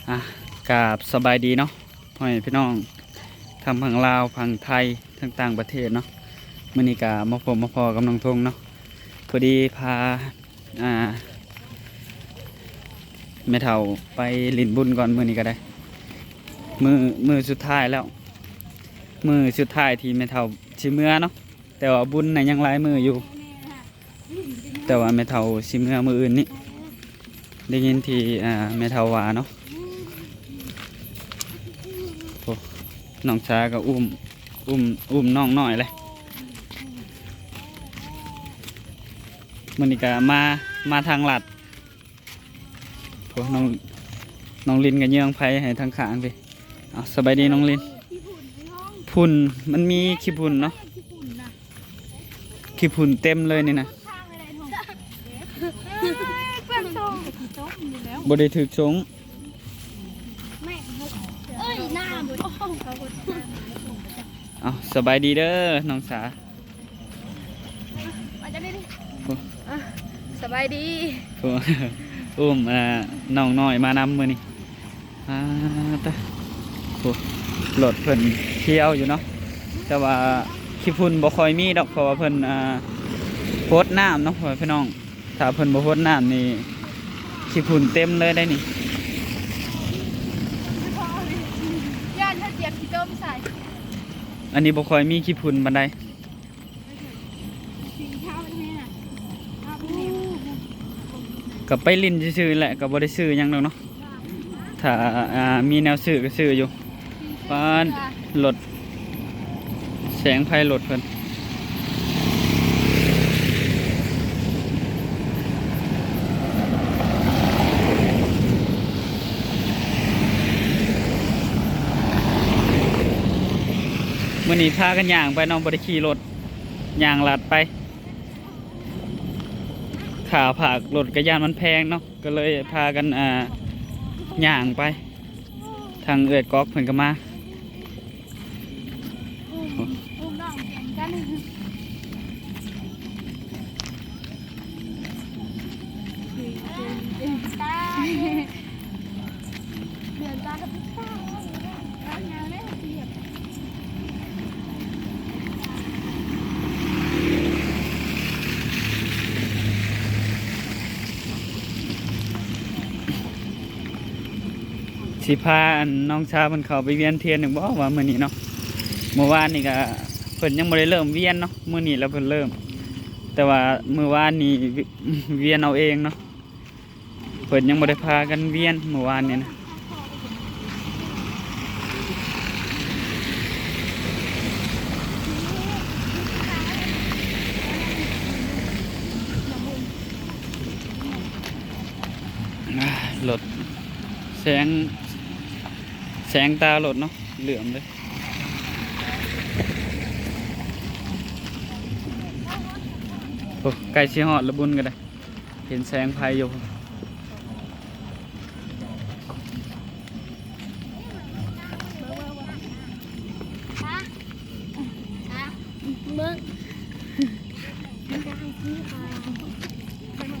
ອ່ະ ກາບສະບາຍດີເນາະ ພໍ່ແມ່ພີ່ນ້ອງ ທັງຝັ່ງລາວ ຝັ່ງໄທ ທັງຕ່າງປະເທດເນາະ. ມື້ນີ້ກະມາພົບມາພໍ້ກັບນ້ອງທົງເນາະ ພໍດີພາ ອ່າ ແມ່ເຖົ້າໄປຫຼິ້ນບຸນກ່ອນ ມື້ນີ້ກະໄດ້ ມື້ ມື້ສຸດທ້າຍແລ້ວ ມື້ສຸດທ້າຍທີ່ແມ່ເຖົ້າຊິເມືອເນາະ ແຕ່ວ່າບຸນນະຍັງຫຼາຍມື້ຢູ່. ແຕ່ວ່າແມ່ເຖົ້າຊິເມືອມື້ອື່ນນີ້ ໄດ້ຍິນທີ່ ອ່າ ແມ່ເຖົ້າວ່າເນາະ. ໂອ້ ນ້ອງຊາກໍອຸ້ມ ອຸ້ມ ອຸ້ມນ້ອງນ້ອຍເລີຍ. ມື້ນີ້ກໍມາ ມາທາງລັດ. ໂອ້ ນ້ອງ ນ້ອງລິນກໍເຍືອງໄຟໃຫ້ທາງຂ້າງພີ້. ເອົາ ສະບາຍດີນ້ອງລິນ. ຝຸ່ນ ມັນມີຂີ້ຝຸ່ນເນາະ. ຂີ້ຝຸ່ນເຕັມເລີຍນີ້ນະ. ບໍ່ໄດ້ຖືກຊົງ. ເອົ້າ ສະບາຍດີເດີນ້ອງສາ. ອ່ະ ສະບາຍດີ. ໂອ້ ອຸ້ມ ອ່າ ນ້ອງນ້ອຍມານຳມື້ນີ້. ອ່າ ຕະ ໂອ້ ລົດເພິ່ນຂຽວຢູ່ເນາະ ແຕ່ວ່າຂີ້ຝຸ່ນບໍ່ຄ່ອຍມີດອກ ເພາະວ່າເພິ່ນ ອ່າ ຫົດນ້ຳເນາະ ພໍ່ແມ່ພີ່ນ້ອງ. ຖ້າເພິ່ນບໍ່ຫົດນ້ຳນີ້ ຂີ້ຝຸ່ນເຕັມເລີຍໄດ໋ນີ້. ຢ້ານເຂົາຈຽບຂີ້ຕົມໃສ່. ອັນນີ້ບໍ່ຄ່ອຍມີຂີ້ຝຸ່ນປານໃດ. ກໍໄປຫຼິ້ນຊື່ໆແຫຼະ ກໍບໍ່ໄດ້ຊື້ຫຍັງດອກເນາະ. ຖ້າ ອ່າ ມີແນວຊື້ກໍຊື້ຢູ່. ປາດ ລົດ ແສງໄຟລົດເພິ່ນ. ມື້ນີ້ພາກັນຍ່າງໄປເນາະ ບໍ່ໄດ້ຂີ່ລົດ ຍ່າງລັດໄປ. ຄ່າພາກລົດກໍຢ້ານມັນແພງເນາະ ກໍເລີຍພາກັນ ອ່າ ຍ່າງໄປ. ທາງເອື້ອຍກອກເພິ່ນກໍມາ. ເດີນຕາມກັບ ຊິພາ ອັນ ນ້ອງຊາເພິ່ນເຂົ້າໄປວຽນທຽນຢູ່ບໍ່ວ່າມື້ນີ້ເນາະ. ມື້ວານນີ້ກະເພິ່ນຍັງບໍ່ໄດ້ເລີ່ມວຽນເນາະ ມື້ນີ້ລະເພິ່ນເລີ່ມ. ແຕ່ວ່າມື້ວານນີ້ ວຽນເອົາເອງເນາະ. ເພິ່ນຍັງບໍ່ໄດ້ພາກັນວຽນມື້ວານນີ້ນະ. ອ່າ ລົດ ແສງ ແສງຕາລົດເນາະ ເຫຼື້ອມເລີຍ. ໂອ້ ໃກ້ຊິຮອດລະບຸນກໍໄດ້. ເຫັນແສງໄຟຢູ່.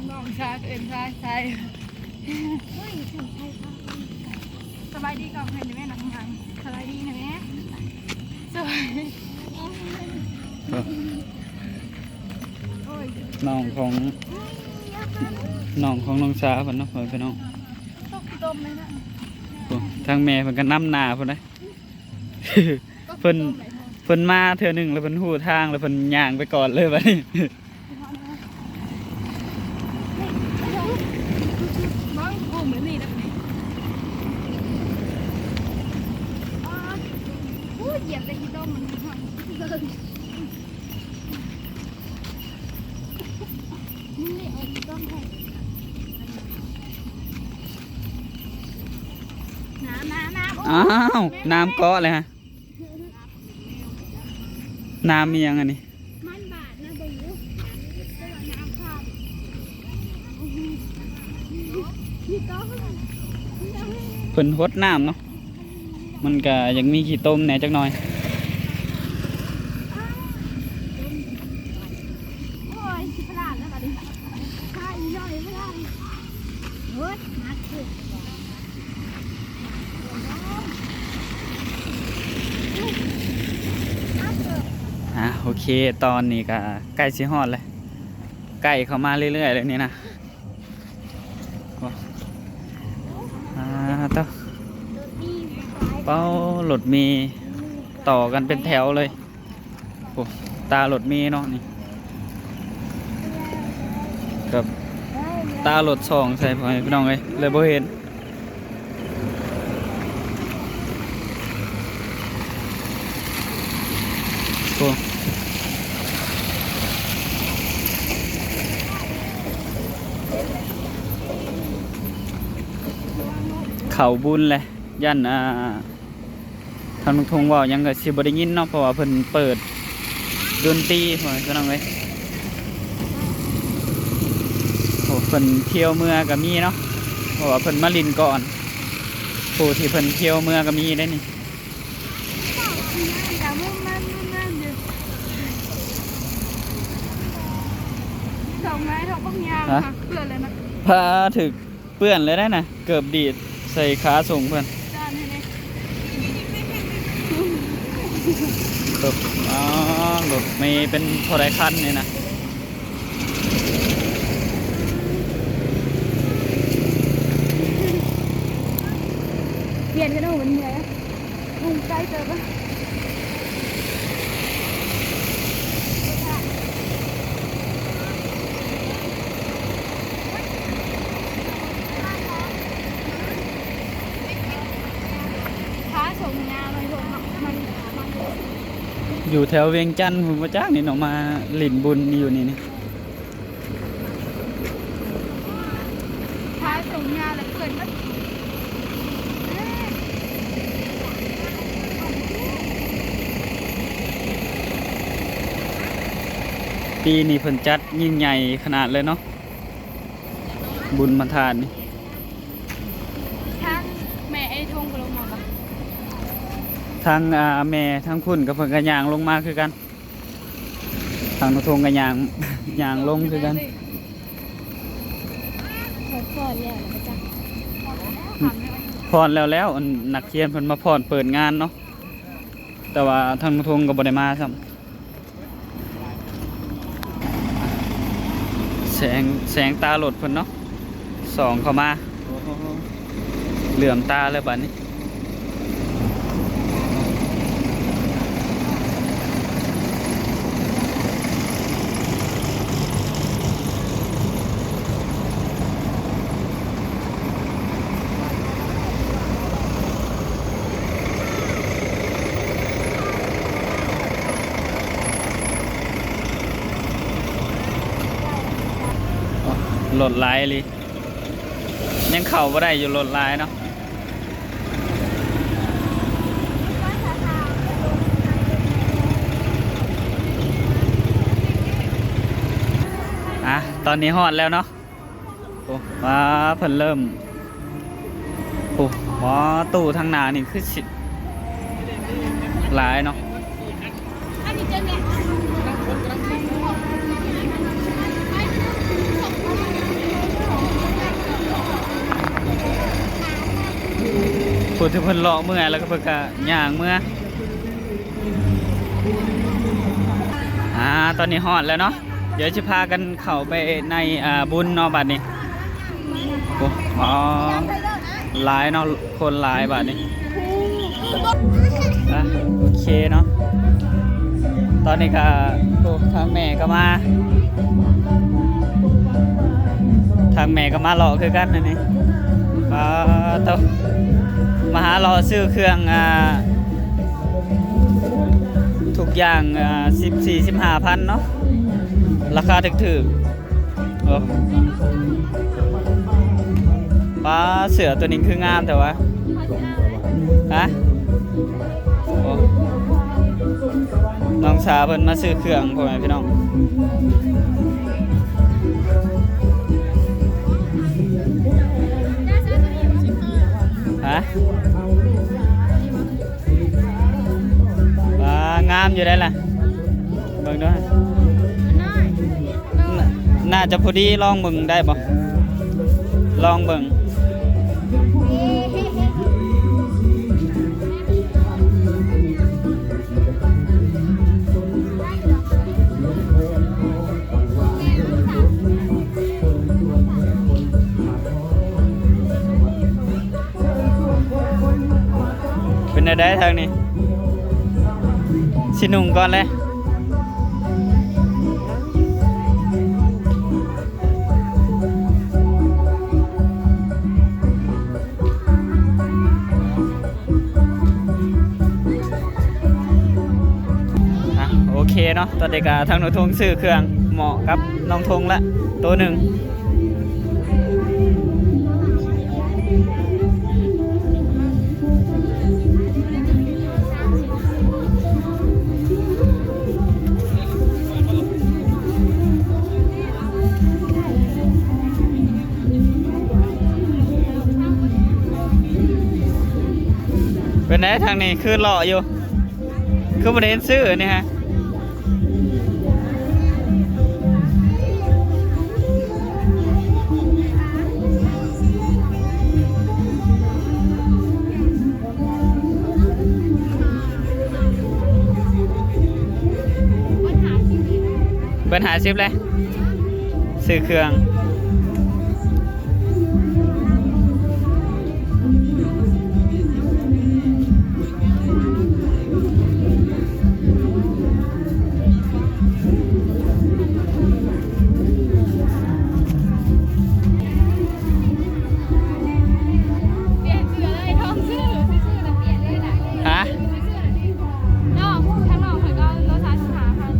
ນ້ອງຊາເອີ້ນຊາ ຊາ. ສະບາຍດີກ່ອນ ເພິ່ນແມ່ນະ ສະບາຍດີນະແມ່. ສະບາຍ ນ້ອງຂອງ ນ້ອງຂອງນ້ອງສາເພິ່ນເນາະ ພໍ່ແມ່ພີ່ນ້ອງ. ໂອ້ ທາງແມ່ເພິ່ນກໍນຳໜ້າພຸ້ນເດ້. ເພິ່ນ ເພິ່ນມາເທື່ອໜຶ່ງແລ້ວເພິ່ນຮູ້ທາງ ແລ້ວເພິ່ນຍ່າງໄປກ່ອນເລີຍບັດນີ້. ໂອ້ ຢຽບແຕ່ຂີ້ຕົມມັນ. ນ້ຳ ນ້ຳ ນ້ຳ ໂອ້ຍ ອ້າວ ນ້ຳເກາະເລີຍຮະ. ນ້ຳອີ່ຫຍັງອັນນີ້? ມັນບາດນະ ເບິ່ງດູ ແຕ່ວ່ານ້ຳຂາດ. ເພິ່ນຫົດນ້ຳເນາະ ມັນກະຢາກມີຂີ້ຕົມແດ່ຈັກໜ້ອຍ. ໂອ້ຍ ຊິພະລາດແລ້ວບັດນີ້ ພາອີ່ນ້ອຍພະລາດ. ໂອ້ຍ ໜັກເກີນ. ອ່າ ໂອເຄ ຕອນນີ້ກະໃກ້ຊິຮອດແລ້ວ ໃກ້ເຂົ້າມາເລື້ອຍໆເລີຍນີ້ນະ. ໂອ້ ອ່າ ໂຕ ເປົ້າ ລົດເມຕໍ່ກັນເປັນແຖວເລີຍ. ໂອ້ ຕາລົດເມເນາະນີ້ ກັບຕາລົດສອງໃສ່ ພໍ່ແມ່ພີ່ນ້ອງເອີຍ ເລີຍບໍ່ເຫັນ. ໂອ້ ເຂົ້າບຸນແຫຼະ ຢ້ານ ອ່າ ທາງລຸງທົງເວົ້າຫຍັງກໍຊິບໍ່ໄດ້ຍິນເນາະ ເພາະວ່າເພິ່ນເປີດດົນຕີ ພໍ່ແມ່ພີ່ນ້ອງເອີຍ. ໂອ້ ເພິ່ນທ່ຽວເມືອກໍມີເນາະ ເພາະວ່າເພິ່ນມາຫຼິ້ນກ່ອນ ຜູ້ທີ່ເພິ່ນທ່ຽວເມືອກໍມີເດ້ນີ້. ພາ ຖືກ ເປື້ອນເລີຍໄດ໋ນະ ເກີບດີດໃສ່ຂາສົ້ງເພິ່ນ. ເກີບ ອໍ ລົດເມເປັນເທົ່າໃດຄັນນີ້ນະ? ປ່ຽນກັນເນາະ ມັນເມື່ອຍ. ຢູ່ແຖວວຽງຈັນພຸ້ນບໍ່ຈັກນີ້ເນາະ ມາຫຼິ້ນບຸນຢູ່ນີ້ນີ້. ພາສົ່ງຍາແລ້ວເພິ່ນມາ ປີນີ້ເພິ່ນຈັດຍິ່ງໃຫຍ່ຂະໜາດເລີຍເນາະ ບຸນມາທາດນີ້. ທາງແມ່ໄອ້ທົງກໍລົງມາບໍ່? ທາງ ອ່າ ແມ່ທາງພຸ້ນກໍເພິ່ນກໍຍ່າງລົງມາຄືກັນ. ທາງນາທົງກໍຍ່າງ ຍ່າງລົງຄືກັນ. ເພິ່ນຟ້ອນແລ້ວບໍ່ຈັກ ຟ້ອນແລ້ວແລ້ວ ອັນນັກຮຽນເພິ່ນມາຟ້ອນເປີດງານເນາະ ແຕ່ວ່າທາງນາທົງກໍບໍ່ໄດ້ມາຊ້ຳ. ແສງ ແສງຕາລົດເພິ່ນເນາະ ສ່ອງເຂົ້າມາ ໂອ້ໂຫ ເຫຼື້ອມຕາເລີຍບາດນີ້. ລົດຫຼາຍອີ່ຫຼີ ຍັງເຂົ້າບໍ່ໄດ້ຢູ່ ລົດຫຼາຍເນາະ. ອ່ະ ຕອນນີ້ຮອດແລ້ວເນາະ. ໂອ້ ວ້າ ເພິ່ນເລີ່ມ ໂອ້ ວ້າ ຕູ້ທາງໜ້ານີ້ຄືຊິຫຼາຍເນາະ. ຜູ້ທີ່ເພິ່ນເລາະເມືອ ແລ້ວກໍເພິ່ນກໍຍ່າງເມືອ. ອ່າ ຕອນນີ້ຮອດແລ້ວເນາະ ດຽວຊິພາກັນເຂົ້າໄປໃນ ອ່າ ບຸນເນາະບາດນີ້. ໂອ້ ອໍ ຫຼາຍເນາະ ຄົນຫຼາຍບາດນີ້. ອ່ະ ໂອເຄເນາະ ຕອນນີ້ກໍ ໂອ້ ທາງແມ່ກໍມາ ທາງແມ່ກໍມາເລາະຄືກັນອັນນີ້. ປາໂຕ ມາຫາເລາະຊື້ເຄື່ອງ ອ່າ ທຸກຢ່າງ ອ່າ ສິບສີ່ ສິບຫ້າພັນເນາະ ລາຄາຖືກໆ. ໂອ້ ປ້າ ເສື້ອໂຕນີ້ຄືງາມແທ້ວະ ຮະ? ໂອ້ ນ້ອງສາວເພິ່ນມາຊື້ເຄື່ອງ ພໍ່ແມ່ພີ່ນ້ອງ ຮະ? ວ້າ ງາມຢູ່ໄດ໋ລະ ເບິ່ງດູ ໜ້າ ໜ້າຈະພໍດີ ລອງເບິ່ງໄດ້ບໍ່? ລອງເບິ່ງ. ໄດ້ທາງນີ້ ຊິນຸ່ງກ່ອນເລີຍ. ອ່ະ ໂອເຄເນາະ ຕອນນີ້ກະທາງນ້ອງທົງຊື້ເຄື່ອງເໝາະກັບນ້ອງທົງລະໂຕໜຶ່ງ. ເປັນໃດທາງນີ້ຄືເລາະຢູ່ ຄືບໍ່ໄດ້ເຫັນຊື່ນີ້ຮະ? ເບິດຫ້າສິບເລີຍ ຊື້ເຄື່ອງ. ປ່ຽນເສື້ອເລີຍ ທ້ອງຊື້ຫຼືຊິຊື້ນະ ປ່ຽນເລີຍນະ. ຮະ? ຊື້ນະ ນ້ອງ ທາງນ້ອງເພິ່ນກໍໂລສາມສິບຫ້າພັນ.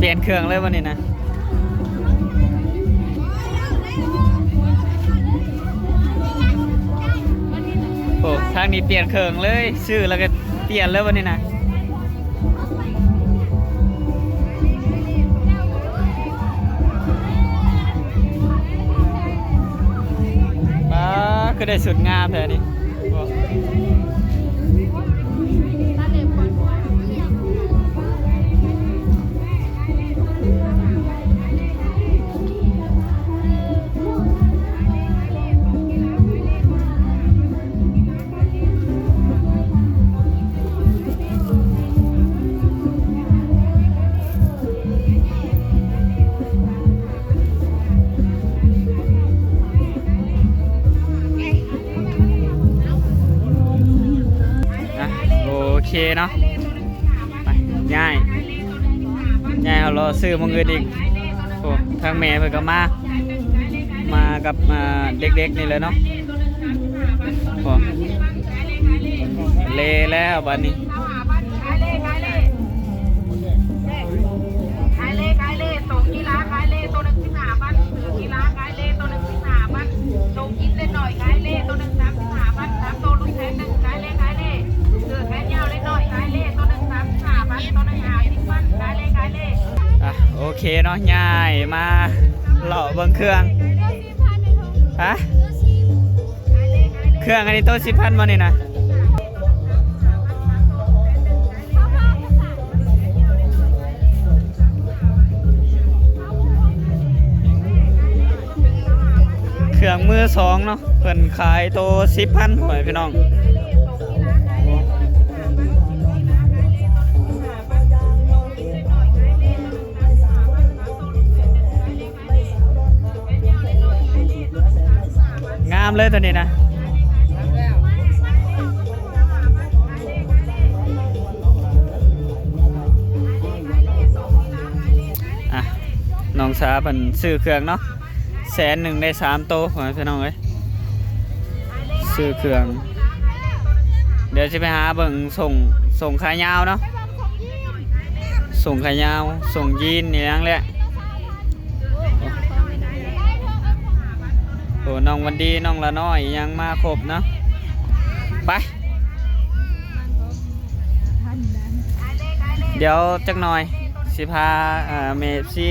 ປ່ຽນເຄື່ອງເລີຍບັດນີ້ນະ. ໂອ້ ທາງນີ້ປ່ຽນເຄື່ອງເລີຍ ຊື້ແລ້ວກໍປ່ຽນເລີຍບັດນີ້ນະ. ປ້າ ຄືໄດ້ຊຸດງາມແທ້ນີ້. ອ່ະ ໂອເຄເນາະ ໄປ ຍ້າຍ ຍ້າຍ ເຮົາລໍຊື້ໝ່ອງອື່ນອີກ. ໂອ້ ທາງແມ່ເພິ່ນກໍມາ ມາກັບ ອ່າ ເດັກໆນີ້ແຫຼະເນາະ. ໂອ້ ເລແລ້ວບັດນີ້. ຂາຍເລີຍ ຂາຍເລີຍ ຂາຍເລີຍ ຂາຍເລີຍ. ໂຕກິລາຂາຍເລີຍ ໂຕໜຶ່ງສິບຫ້າພັນ. ຖືກິລາຂາຍເລີຍ ໂຕໜຶ່ງສິບຫ້າພັນ. ໂຕກິນເລັກນ້ອຍຂາຍເລີຍ ໂຕໜຶ່ງສາມສິບຫ້າພັນ. ສາມໂຕຫຼຸດແສນໜຶ່ງ ຂາຍເລີຍ ຂາຍເລີຍ. ເສື້ອແຂນຍາວເລັກນ້ອຍຂາຍເລີຍ ໂຕໜຶ່ງສາມສິບຫ້າພັນ ໂຕໜຶ່ງຫ້າສິບພັນ. ຂາຍເລີຍ ຂາຍເລີຍ. ອ່ະ ໂອເຄເນາະ ຍ້າຍມາເລາະເບິ່ງເຄື່ອງ. ຮະ? ເຄື່ອງອັນນີ້ໂຕສິບພັນບໍ່ນີ້ນະ? ເຄື່ອງມືສອງເນາະ ເພິ່ນຂາຍໂຕສິບພັນ ພໍ່ແມ່ພີ່ນ້ອງ. ງາມເລີຍໂຕນີ້ນະ. ອ່ະ ນ້ອງສາເພິ່ນຊື້ເຄື່ອງເນາະ ແສນໜຶ່ງໄດ້ສາມໂຕ ພໍ່ແມ່ພີ່ນ້ອງເອີຍ. ຊື້ເຄື່ອງ ດຽວຊິໄປຫາເບິ່ງສົ້ງ ສົ້ງຂາຍາວເນາະ ສົ້ງຂາຍາວ ສົ້ງຢີນອີ່ຫຍັງແຫຼະ. ໂອ້ ນ້ອງວັນດີ ນ້ອງລະນ້ອຍ ອີ່ຫຍັງມາຄົບເນາະ. ໄປ ດຽວຈັກໜ່ອຍຊິພາ ເອີ ແມ່ເອັຟຊີ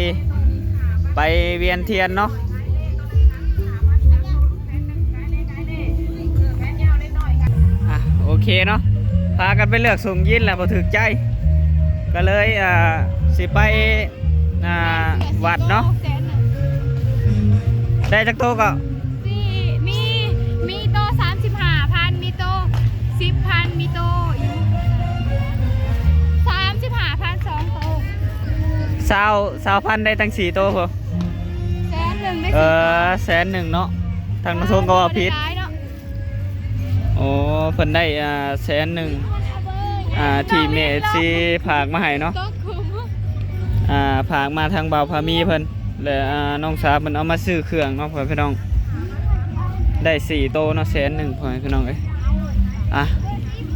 ໄປວຽນທຽນເນາະ. ອ່ະ ໂອເຄເນາະ ພາກັນໄປເລືອກສົ້ງຢີນແລ້ວບໍ່ຖືກໃຈ ກໍເລີຍ ເອີ ຊິໄປ ອ່າ ວັດເນາະ. ໄດ້ຈັກໂຕເກາະ? ສີ່ ມີ ມີໂຕສາມສິບຫ້າພັນ ມີໂຕສິບພັນ ມີໂຕອີກສາມສິບຫ້າພັນ ສອງໂຕ. ຊາວ ຊາວພັນໄດ້ຕັ້ງສີ່ໂຕພຸ້ນ. ແສນໜຶ່ງໄດ້ ເອີ ສີ່ໂຕ ແສນໜຶ່ງເນາະ. ທາງນ້ອງທົງກໍເວົ້າຜິດ ບໍ່ໄດ້ຫຼາຍເນາະ. ໂອ້ ເພິ່ນໄດ້ ອ່າ ແສນໜຶ່ງ ອ່າ ທີ່ແມ່ເອັຟຊີຝາກມາໃຫ້ເນາະ ອ່າ ຝາກມາທາງບ່າວພາມີເພິ່ນ ແລະ ອ່າ ນ້ອງສາວເພິ່ນເອົາມາຊື້ເຄື່ອງເນາະ ພໍ່ແມ່ພີ່ນ້ອງ ໄດ້ສີ່ໂຕເນາະ ແສນໜຶ່ງ ພໍ່ແມ່ພີ່ນ້ອງເອີຍ. ອ່ະ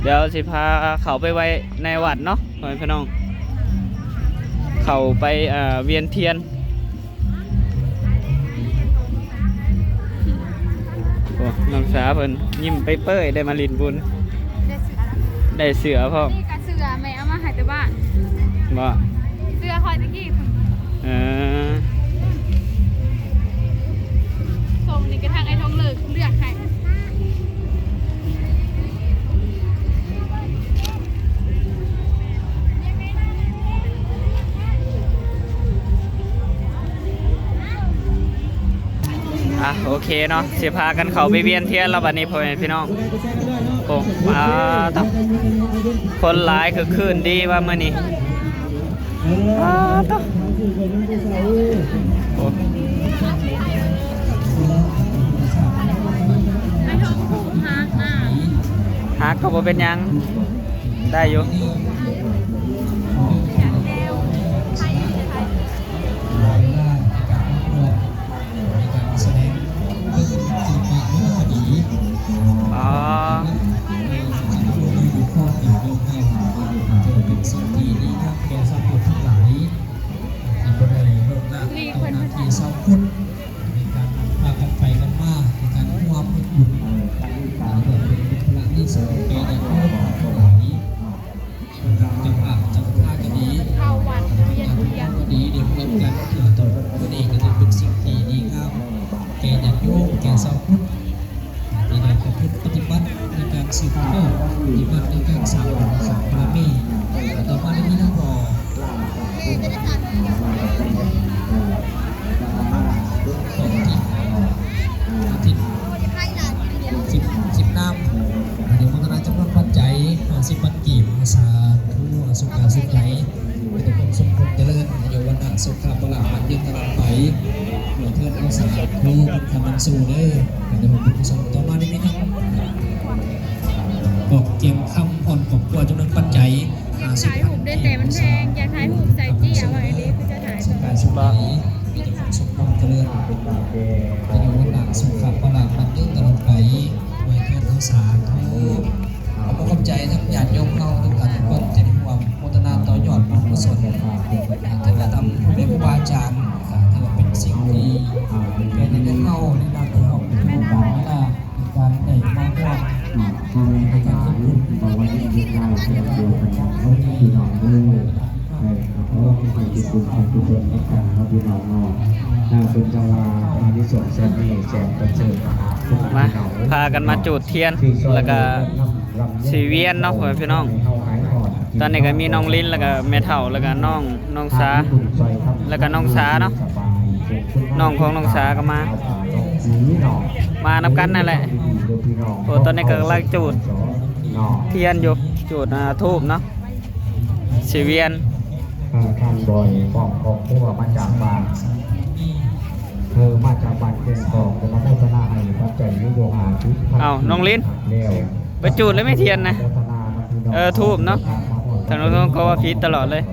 ດຽວຊິພາເຂົ້າໄປໄວ້ໃນວັດເນາະ ພໍ່ແມ່ພີ່ນ້ອງ ເຂົ້າໄປ ອ່າ ວຽນທຽນ. ໂອ້ ນ້ອງສາເພິ່ນຍິ້ມເປີຍໆ ໄດ້ມາຫຼິ້ນບຸນ ໄດ້ເສື້ອ ໄດ້ເສື້ອພ້ອມ ນີ້ກະເສື້ອແມ່ເອົາມາໃຫ້ແຕ່ບ້ານ ບໍ່ ເສື້ອຂ້ອຍຕະກີ້ພຸ້ນ ເອີ ສົ່ງນີ້ກະທາງໄອ້ທອງເລີກເລືອກໃຫ້. ອ່ະ ໂອເຄເນາະ ຊິພາກັນເຂົ້າໄປວຽນທຽນແລ້ວບັດນີ້ ພໍ່ແມ່ພີ່ນ້ອງ. ໂອ້ ປາດໂທ້ ຄົນຫຼາຍຄຶກຄື້ນດີວ່າມື້ນີ້. ປາດໂທ້ ໂອ້ ຫາກກະບໍ່ເປັນຫຍັງ ໄດ້ຢູ່. ອໍ ເປັນສິ່ງທີ່ດີງາມແກ່ຊາວພຸດທັງຫຼາຍ ທີ່ບໍ່ໄດ້ລົດລະຕໍ່ໜ້າທີ່ຊາວພຸດ ໃນການພາກັນໄປກັນມາ ໃນການຮ່ວມເຮັດບຸນ ເພື່ອເປັນບຸນພາລະອານິສົງແກ່ຍາດໂຍມທັງຫຼາຍ. ເຈົ້າພາບເຈົ້າສາທາກໍດີ ເຂົ້າວັດວຽນທຽນກໍດີ ໄດ້ຮ່ວມກັນເພື່ອຕໍ່ບຸນມື້ນີ້ ກໍຖືເປັນສິ່ງທີ່ດີງາມແກ່ຍາດໂຍມ ແກ່ຊາວພຸດ ທີ່ໄດ້ປະພຶດປະຕິບັດໃນການສືບທອດ ປະຕິບັດໃນການສ້າງບຸນສ້າງບາລະມີ. ຕໍ່ມາໄດ້ມີນຳພໍ່ ອາທິດ ອາທິດ ສິບ ສິບນາມ ອະນຸໂມທະນາຈຳນວນປັດໄຈຫ້າສິບພັນກີບ. ສາທຸ ສຸຂະສຸໄຂ ມີແຕ່ຄວາມສຸກຄວາມຈະເລີນ ອາຍຸວັນນະສຸຂະພະລະ ໝັ້ນຍືນຕະຫຼອດໄປ. ຂໍເທີດເອົາສາທຸ ບຸນຄຳມັນສູເດີ ໃຫ້ໄດ້ບຸນກຸສົນ. ຕໍ່ມານີ້ມີທັງ ອອກກຽມຄຳ ພອນຄອບຄົວ ຈຳນວນປັດໄຈຫ້າສິບພັນກີບ. ຢາກຖ່າຍຮູບ ແຕ່ມັນແພງ ຢາກຖ່າຍຮູບໃສ່ເຈ້ຍ ວ່າອັນນີ້ຄືຈະຖ່າຍ ສຸຂະສຸໄຂ ມີແຕ່ຄວາມສຸກຄວາມຈະເລີນ ອາຍຸວັນນະສຸຂະພະລະ ໝັ້ນຍືນຕະຫຼອດໄປ. ອວຍພອນເອົາສາທຸ. ຂໍຂອບໃຈທັງຍາດໂຍມເຮົາທຸກທ່ານທຸກຄົນທີ່ໄດ້ຮ່ວມໂມທະນາຕໍ່ຍອດບຸນກຸສົນ ແຕ່ລະທ່ານຜູ້ເປັນຄູບາອາຈານ ຖືວ່າເປັນສິ່ງທີ່ເປັນໃນເຮົາ ໃນນາມທີ່ເຮົາເປັນຜູ້ນຳເວລາ ໃນການໄດ້ມາຮ່ວມ ໃນການເຮັດບຸນ ເອີ ຂໍໃຫ້ເປັນບຸນເປັນກຸສົນນຳກັນເນາະ ພີ່ນ້ອງເນາະ. ເອີ ເພິ່ນກໍວ່າອານິສົງແສນນີ້ແສນປະເສີດ ມາ ພາກັນມາຈູດທຽນ ແລ້ວກໍຊິວຽນເນາະ ພໍ່ແມ່ພີ່ນ້ອງ. ຕອນນີ້ກໍມີນ້ອງລິນ ແລ້ວກໍແມ່ເຖົ້າ ແລ້ວກໍນ້ອງ ນ້ອງສາ ແລ້ວກໍນ້ອງສາເນາະ ນ້ອງຂອງນ້ອງສາກໍມາ ມານຳກັນນັ້ນແຫຼະ. ໂອ້ ຕອນນີ້ກໍກຳລັງຈູດທຽນຢູ່ ຈູດ ອ່າ ທູບເນາະ ຊິວຽນ. ເອີ ທ່ານບອຍພ້ອມຄອບຄົວມາຈາກບ້ານ ເອີ ມາຈາກບ້ານແກ່ງກອກ ກໍມາໂມທະນາໃຫ້ປັດໄຈຢູ່ຫ້າສິບພັນ. ເອົ້າ ນ້ອງລິນ ແລ້ວ ໄປຈູດແລ້ວແມ່ທຽນນະ ເອີ ທູບເນາະ ທາງນ້ອງໆກໍວ່າຜິດຕະຫຼອດເລີຍ.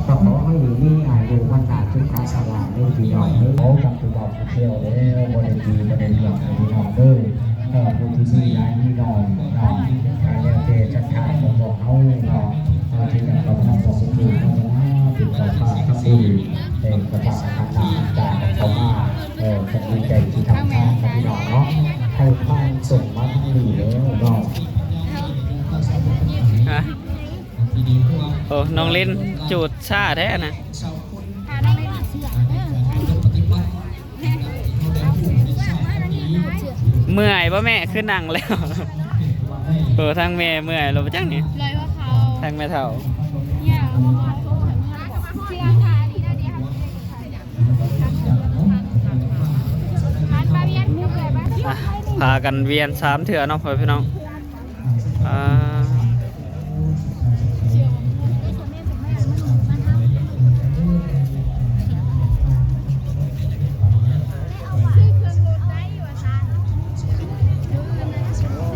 ກໍຂໍໃຫ້ມີອາຍຸວັນນະສຸຂະພະລະເດີພີ່ນ້ອງເດີ. ເອົາກັບຜູ້ບ່າວຜູ້ແກ້ວແລ້ວ ບໍ່ໄດ້ຕີບໍ່ໄດ້ເລື່ອງເດີພີ່ນ້ອງເດີ. ເອີ ຜູ້ທີ່ມີຫຼາຍມີໜ້ອຍເນາະ ກໍແລ້ວແຕ່ສັດທາຂອງພວກເຮົາເນາະ ເຮົາຈະນຳເຂົ້າທຳຂອງບຸນໂມທະນາ ເປັນເຈົ້າພາບທຳບຸນ ເປັນເຈົ້າພາບທຳບຸນນຳທຳທານເຂົ້າມາ. ເອີ ກໍດີໃຈທີ່ທາງທານພີ່ນ້ອງເນາະ ໃຫ້ທານສົ່ງມາທາງນີ້ເດີເນາະ. ຮະ ໂອ້ ນ້ອງລິນຈູດຊ້າແທ້ນະ. ເມື່ອຍບໍ່ແມ່? ຄືນັ່ງແລ້ວ. ໂອ້ ທາງແມ່ເມື່ອຍແລ້ວບໍ່ຈັກນີ້ ທາງແມ່ເຖົ້າ. ອ່ະ ພາກັນວຽນສາມເທື່ອເນາະ ພໍ່ແມ່ພີ່ນ້ອງ. ອ່າ ຊື້ເຄື່ອງລົດໄດ້ວ່າຊັ້ນ.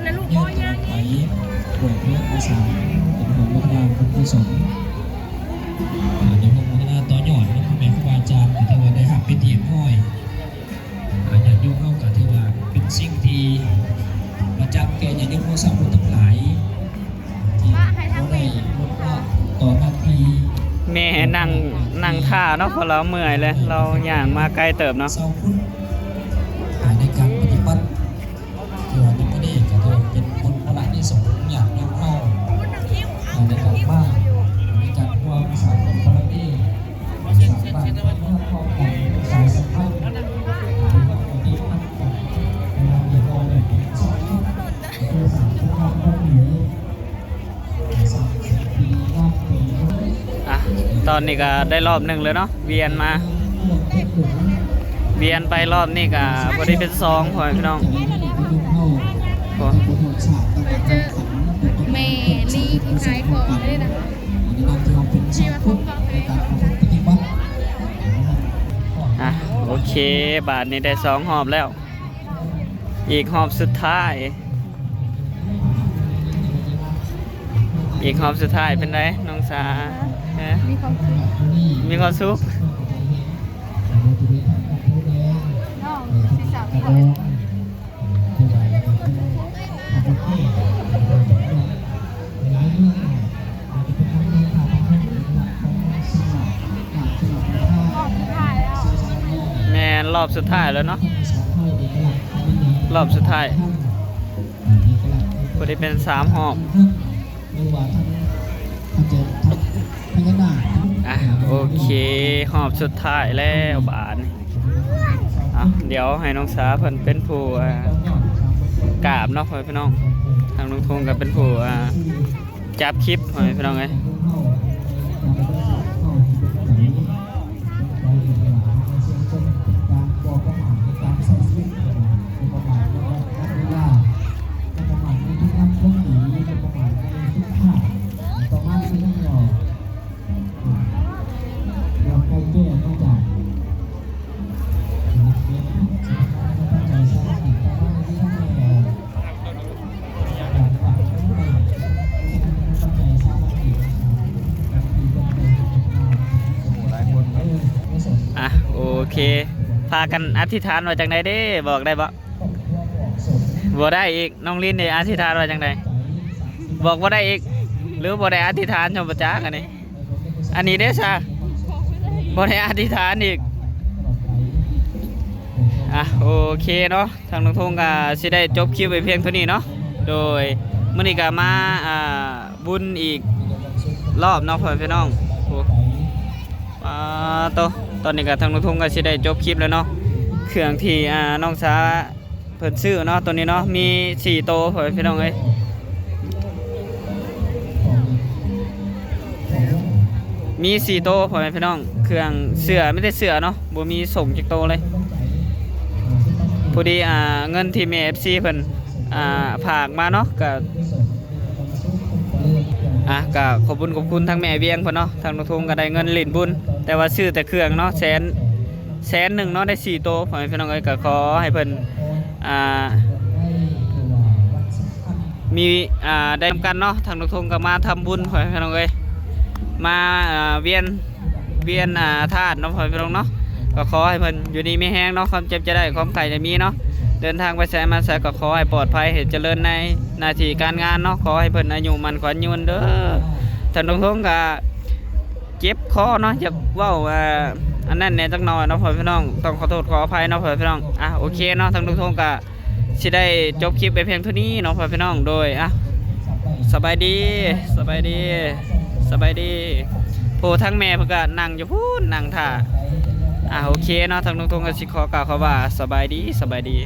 ນະລູກ ໂອ້ຍ ຍ່າງນີ້ ບວກເພີ່ມພາສາ ເປັນຫົວໂມທະນາບຸນກຸສົນ ອ່າ ໃນຫົວໂມທະນາຕໍ່ຍອດເນາະ ພໍ່ແມ່ຄູບາອາຈານ ກໍຖືວ່າໄດ້ຮັບເປັນທີ່ຮຽບຮ້ອຍ ອ່າ ຍາດໂຍມເຮົາກໍຖືວ່າເປັນສິ່ງທີ່ປະຈັກແກ່ຍາດໂຍມເຮົາຊາວພຸດທັງຫຼາຍ ທີ່ບໍ່ໄດ້ລົດລະຕໍ່ໜ້າທີ່ ແມ່ນັ່ງ ນັ່ງຖ້າເນາະ ເພາະລາວເມື່ອຍແຫຼະ ລາວຍ່າງມາໄກເຕີບເນາະ ຊາວພຸດ ອ່າ ໃນການປະຕິບັດ ຖືວ່າໃນມື້ນີ້ກໍຖືວ່າເປັນບຸນພາລະທີ່ສົງຍາດນຳເຮົາ ໃນການມາ ໃນການຮ່ວມສ້າງບຸນບາລະມີ ສ້າງບ້ານເມືອງຄອບຄົວ ສາຍສຳພັນ ທີ່ມັນ ອ່ະ ຕອນນີ້ກໍໄດ້ລອບໜຶ່ງແລ້ວເນາະ ວຽນມາ ວຽນໄປລອບນີ້ກໍພໍດີເປັນສອງ ພໍ່ແມ່ພີ່ນ້ອງ ໂອ້ ແມ່ລີທີ່ຂາຍຂອງເດ້ນະ ທີ່ວ່າຂອງເຂົາເດ້ ອ່ະ ໂອເຄ ບາດນີ້ໄດ້ສອງຮອບແລ້ວ ອີກຮອບສຸດທ້າຍ ອີກຮອບສຸດທ້າຍເປັນໃດນ້ອງສາ? ຮະ? ມີຄວາມສຸກ ມີຄວາມສຸກ ນ້ອງຊິສາມ ຮອບສຸດທ້າຍແລ້ວ ແມ່ນ ຮອບສຸດທ້າຍແລ້ວເນາະ ຮອບສຸດທ້າຍ ບໍ່ໄດ້ເປັນສາມຮອບ ອ່ະ ໂອເຄ ຮອບສຸດທ້າຍແລ້ວບາດນີ້ ອ່ະ ດຽວໃຫ້ນ້ອງສາເພິ່ນເປັນຜູ້ ອ່າ ກາບເນາະ ພໍ່ແມ່ພີ່ນ້ອງ ທາງລຸງທົງກໍເປັນຜູ້ ອ່າ ຈັບຄລິບ ພໍ່ແມ່ພີ່ນ້ອງເອີຍ ອ່ະ ໂອເຄ ພາກັນອະທິຖານວ່າຈັ່ງໃດເດ້ ບອກໄດ້ບໍ່? ບໍ່ໄດ້ອີກ ນ້ອງລິນນີ້ອະທິຖານວ່າຈັ່ງໃດ? ບອກບໍ່ໄດ້ອີກ ຫຼືບໍ່ໄດ້ອະທິຖານ ເຈົ້າບໍ່ຈັກອັນນີ້ ອັນນີ້ເດ້ຊະ ບໍ່ໄດ້ອະທິຖານອີກ ອ່ະ ໂອເຄເນາະ ທາງລຸງທົງກໍຊິໄດ້ຈົບຄລິບໄວ້ພຽງເທົ່ານີ້ເນາະ ໂດຍມື້ນີ້ກໍມາ ອ່າ ບຸນອີກລອບເນາະ ພໍ່ແມ່ພີ່ນ້ອງ ໂອ້ ປາໂຕ ຕອນນີ້ກໍທາງລຸງທົງກໍຊິໄດ້ຈົບຄລິບແລ້ວເນາະ ເຄື່ອງທີ່ ອ່າ ນ້ອງສາ ເພິ່ນຊື້ເນາະ ໂຕນີ້ເນາະ ມີສີ່ໂຕ ພໍ່ແມ່ພີ່ນ້ອງເອີຍ ມີສີ່ໂຕ ພໍ່ແມ່ພີ່ນ້ອງ ເຄື່ອງເສື້ອ ມີແຕ່ເສື້ອເນາະ ບໍ່ມີສົ້ງຈັກໂຕເລີຍ ພໍດີ ອ່າ ເງິນທີ່ແມ່ ເອັຟຊີ ເພິ່ນ ອ່າ ຝາກມາເນາະ ກະ ອ່ະ ກະຂອບບຸນຂອບຄຸນທາງແມ່ວຽງເພິ່ນເນາະ ທາງລຸງທົງກໍໄດ້ເງິນຫຼິ້ນບຸນ ແຕ່ວ່າຊື້ແຕ່ເຄື່ອງເນາະ ແສນ ແສນໜຶ່ງເນາະ ໄດ້ສີ່ໂຕ ພໍ່ແມ່ພີ່ນ້ອງເອີຍ ກໍຂໍໃຫ້ເພິ່ນ ອ່າ ມີ ອ່າ ໄດ້ນຳກັນເນາະ ທາງລຸງທົງກໍມາທຳບຸນ ພໍ່ແມ່ພີ່ນ້ອງເອີຍ ມາ ອ່າ ວຽນ ວຽນ ອ່າ ທາດເນາະ ພໍ່ແມ່ພີ່ນ້ອງເນາະ ກໍຂໍໃຫ້ເພິ່ນຢູ່ດີມີແຮງເນາະ ຄວາມເຈັບຈະໄດ້ ຄວາມໄຂ້ຈະມີເນາະ ເດີນທາງໄປໃສມາໃສກໍຂໍໃຫ້ປອດໄພ ໃຫ້ຈະເລີນໃນໜ້າທີ່ການງານເນາະ ຂໍໃຫ້ເພິ່ນອາຍຸໝັ້ນຂວັນຍືນເດີ ທາງລຸງທົງກໍ ເຈັບຄໍເນາະ ຢາກເວົ້າ ອ່າ ອັນນັ້ນແດ່ຈັກໜ່ອຍເນາະ ພໍ່ແມ່ພີ່ນ້ອງ ຕ້ອງຂໍໂທດຂໍອະໄພເນາະ ພໍ່ແມ່ພີ່ນ້ອງ ອ່ະ ໂອເຄເນາະ ທາງລຸງທົງກະຊິໄດ້ຈົບຄລິບໄປພຽງເທົ່ານີ້ເນາະ ພໍ່ແມ່ພີ່ນ້ອງ ໂດຍ ອ່ະ ສະບາຍດີ ສະບາຍດີ ສະບາຍດີ ໂອ້ ທາງແມ່ເພິ່ນກະນັ່ງຢູ່ພຸ້ນ ນັ່ງຖ້າ ອ່ະ ໂອເຄເນາະ ທາງລຸງທົງກະຊິຂໍກ່າວຄຳວ່າ ສະບາຍດີ ສະບາຍດີ.